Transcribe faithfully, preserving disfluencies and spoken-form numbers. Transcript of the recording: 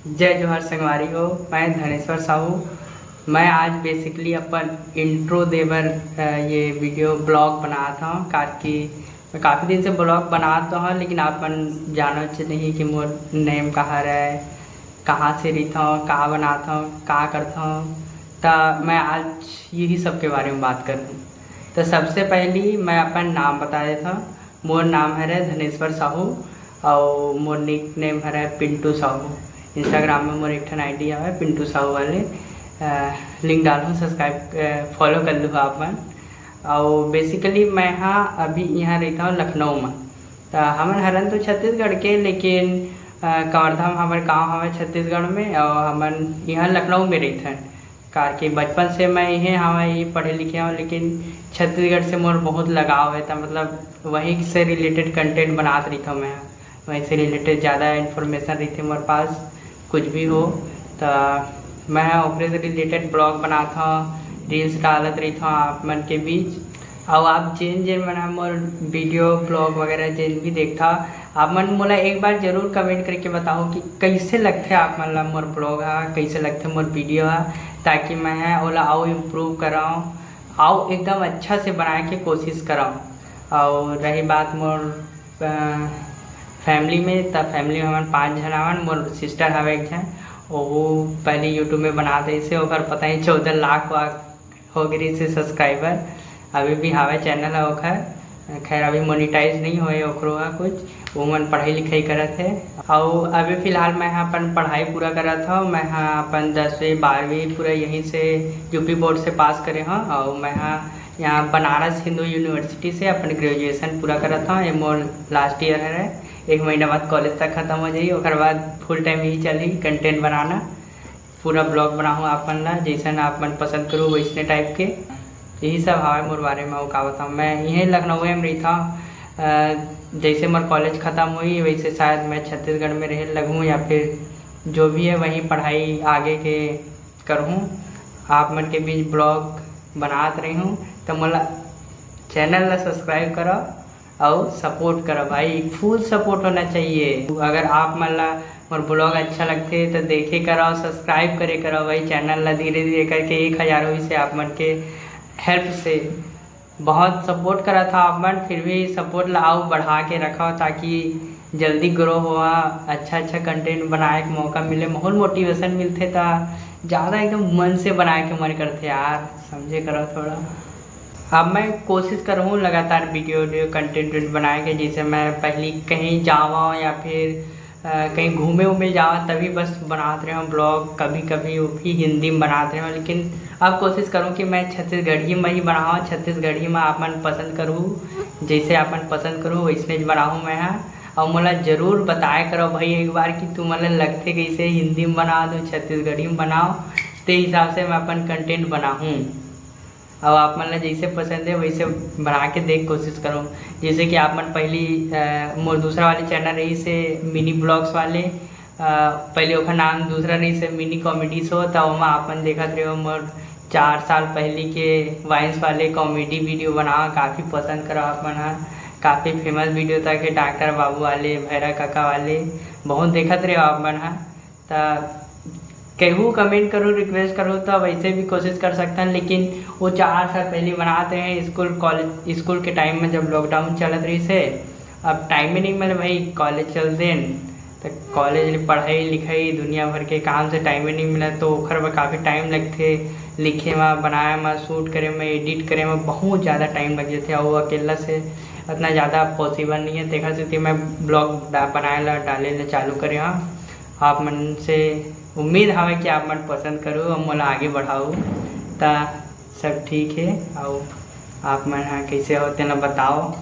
जय जोहार संगवारी हो, मैं धनेश्वर साहू। मैं आज basically अपन इंट्रो देबर, अ, ये वीडियो ब्लॉग बनात हव, काकि मैं काफ़ी दिन से ब्लॉग बनात तो हव, लेकिन आप मन जानत नहीं कि मोर नेम का हरय, कहाँ से रहिथव, का बनात हव, का करथव। त मैं आज यही सब के बारे में बात करहूँ। त सबसे पहली मैं अपन नाम बता देत हव। मोर नाम हरय धनेश्वर साहू, अउ मोर निक नेम हरय पिंटू साहू। Instagram में मोर एक ठन ID हवय पिंटू साहू वाले, अ, लिंक डालहूँ, सब्सक्राइब, अ, फॉलो कर लूँ आप मन। अउ basically मैं हा अभी इहाँ रहिथव लखनऊ म। त हमन हरन तो छत्तीसगढ़ के, लेकिन, अ, कवर्धा म हमर गाँव हवय छत्तीसगढ़ में, अउ हमन इहाँ लखनऊ में रहिथन। काकि बचपन से मैं इहें हवं, इहें पढ़े लिखे हवं, लेकिन छत्तीसगढ़ से मोर बहुत लगाव हे, त मतलब वहीं से related content बनात रहिथव मैं। वहीं से related ज़्यादा information रहिथे मोर पास, कुछ भी हो, त मैं ओकरे से related ब्लॉग बनात हव, reels डालत रहिथव आप मन के बीच। अउ आप जेन जेन मन ह मोर वीडियो, ब्लॉग वगैरह जेन भी देखथव, आप मन मोला एक बार जरूर कमेंट करके बताओ कि कइसे लगथे आप मन ला मोर ब्लॉग ह, कइसे लगथे मोर वीडियो ह, ताकि मैं ह ओला अउ इम्प्रूव करव, अउ एकदम अच्छा से बनाए के कोशिश करव। अउ रही बात मोर, अ, फैमिली में, त फैमिली में हमन पाँच झन हवन। मोर सिस्टर हवे एक झन, ओहू पहली YouTube में बनात रहिस हे, ओकर पता नहीं चौदह लाख वाक हो गे रहिस हे सब्सक्राइबर। अभी भी हावय चैनल ह ओखर, खैर अभी मोनिटाइज नहीं होए ओखरो ह कुछ, वो मन पढ़ाई लिखाई करत हे। अउ अभी फिलहाल मैं ह अपन पढ़ाई पूरा करत हव। मैं ह अपन दसवीं बारहवीं पूरा यहीं से यूपी बोर्ड से पास करे हव। अउ मैं ह यहाँ बनारस हिंदू यूनिवर्सिटी से अपन ग्रेजुएशन पूरा करत हव। ये मोर लास्ट ईयर हरे, एक महीना बाद कॉलेज तक खत्म हो जाही, ओकर बाद फुल टाइम यही चलही कंटेंट बनाना। पूरा ब्लॉग बनाहूँ आप मन ला, जैसन आप मन पसंद करू वैसने टाइप के। यही सब हवय मोर बारे में। अउ का बताऊँ, मैं इहें लखनऊ में रहिथव। अ, जैसे मोर कॉलेज खत्म होही वैसे शायद मैं छत्तीसगढ़ में रहे लगहूँ या फिर जो भी है वहीं पढ़ाई आगे के करहूँ। आप मन के बीच ब्लॉग बनात रहिहूँ, त मोला चैनल ला सब्सक्राइब करव अउ सपोर्ट करव भाई, फुल सपोर्ट होना चाहिए। अगर आप मन ला मोर ब्लॉग अच्छा लगथे त देखे करव, सब्सक्राइब करे करव भाई चैनल ला। धीरे धीरे करके एक हज़ार होइस हे आप मन के हेल्प से। बहुत सपोर्ट करत हव आप मन, फिर भी सपोर्ट ला अउ बढ़ा के रखव ताकि जल्दी ग्रो होवा, अच्छा अच्छा कंटेंट बनाए के मौका मिले, माहौल मोटिवेशन मिलथे त ज़्यादा एकदम मन से बनाए के मन करथे यार, समझे करव थोड़ा। अब मैं कोशिश करहूँ लगातार वीडियो, वीडियो कंटेंट बनाए के। जैसे मैं पहली कहीं जावं या फिर, अ, कहीं घूमे उमे जावं तभी बस बनात रहूँ ब्लॉग, कभी कभी वो भी हिंदी में बनात रहूँ। लेकिन अब कोशिश करूँ कि मैं छत्तीसगढ़ी में ही बनाऊँ, छत्तीसगढ़ी में आप मन पसंद करू, जैसे आप मन पसंद करू वैसने बनाऊँ मैं ह। अउ मोला जरूर बताए करव भाई एक बार कि तुमन ला लगथे कैसे हिंदी में बनाओ तो छत्तीसगढ़ी में बनाओ, ते हिसाब से मैं अपन कंटेंट बनाहूँ। अउ आप मन ला जैसे पसंद है वैसे बना के देख कोशिश करो। जैसे कि आप मन पहली, अ, मोर दूसरा वाले चैनल रहिस हे मिनी ब्लॉग्स वाले, अ, पहले ओखर नाम दूसरा रहिस हे मिनी कॉमेडी शो, त ओमा आप मन देखत रहो मोर चार साल पहली के वाइन्स वाले कॉमेडी वीडियो बनावा, काफ़ी पसंद करो आप मन ह, काफ़ी फेमस वीडियो तक है डॉक्टर बाबू वाले, भैरा काका वाले, बहुत देखत रहो आप मन ह। त केहू कमेंट करू, रिक्वेस्ट करू, त वैसे भी कोशिश कर सकथन, लेकिन वो चार साल पहले बनात रहे स्कूल कॉलेज, स्कूल के टाइम में जब लॉकडाउन चलत रहिस हे, अब टाइम ही नहीं मिले भाई, कॉलेज चल देन, त कॉलेज ले पढ़ाई लिखाई दुनिया भर के काम से टाइम ही नहीं मिला, तो ओखर बर काफ़ी टाइम लगथे लिखे में, बनाए में, शूट करे में, एडिट करे में बहुत ज़्यादा टाइम लग जाथे, अउ अकेला से इतना ज़्यादा पॉसिबल नहीं है, तेखर सेती मैं ब्लॉग डा-, बनाए ला, डाले ला चालू करे हव। आप मन से उम्मीद हवे कि आप मन पसंद करू अउ मोला आगे बढ़ाऊ। त सब ठीक है, अउ आप मन ह कैसे हो तेला बताओ।